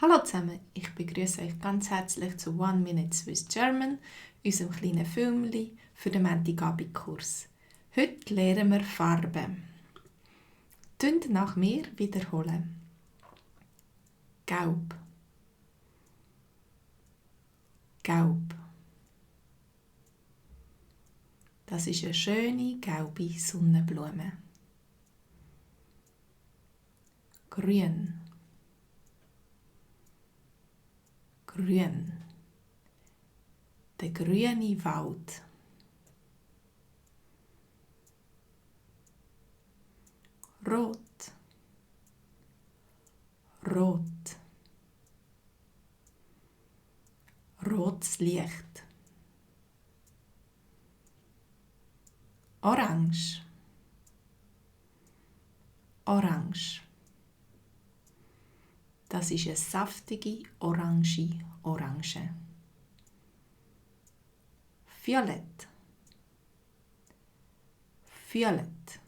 Hallo zusammen, ich begrüße euch ganz herzlich zu One Minute Swiss German, unserem kleinen Filmchen für den Montagabendkurs. Heute lernen wir Farben. Tönt nach mir wiederholen. Gelb, gelb. Das ist eine schöne gelbe Sonnenblume. Grün, grün. Der grüne Wald. Rot, rot. Rotes Licht. Orange, orange. Das ist eine saftige, orange Orange. Violett, violett.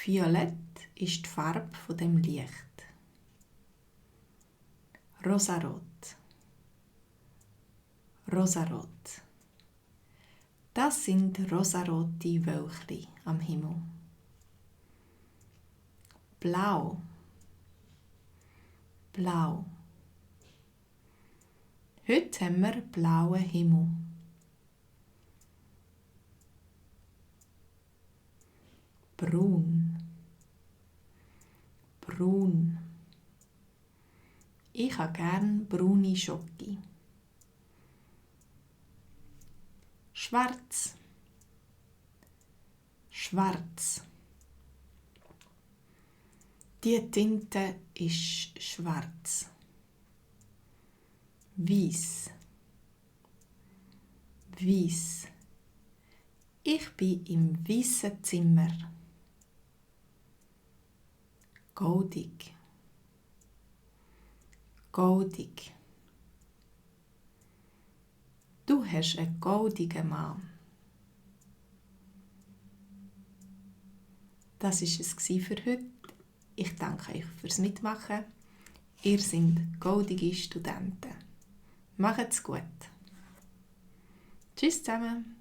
Violett ist die Farbe von dem Licht. Rosarot, rosarot. Das sind rosarote Wölkchen am Himmel. Blau, blau. Heute haben wir blauen Himmel. Braun, braun. Ich habe gern braune Schoki. Schwarz, schwarz. Die Tinte ist schwarz. Weiss, weiss. Ich bin im weißen Zimmer. Goldig, goldig. Du hast einen goldigen Mann. Das war es für heute. Ich danke euch fürs Mitmachen. Ihr seid goldige Studenten. Macht's gut. Tschüss zusammen.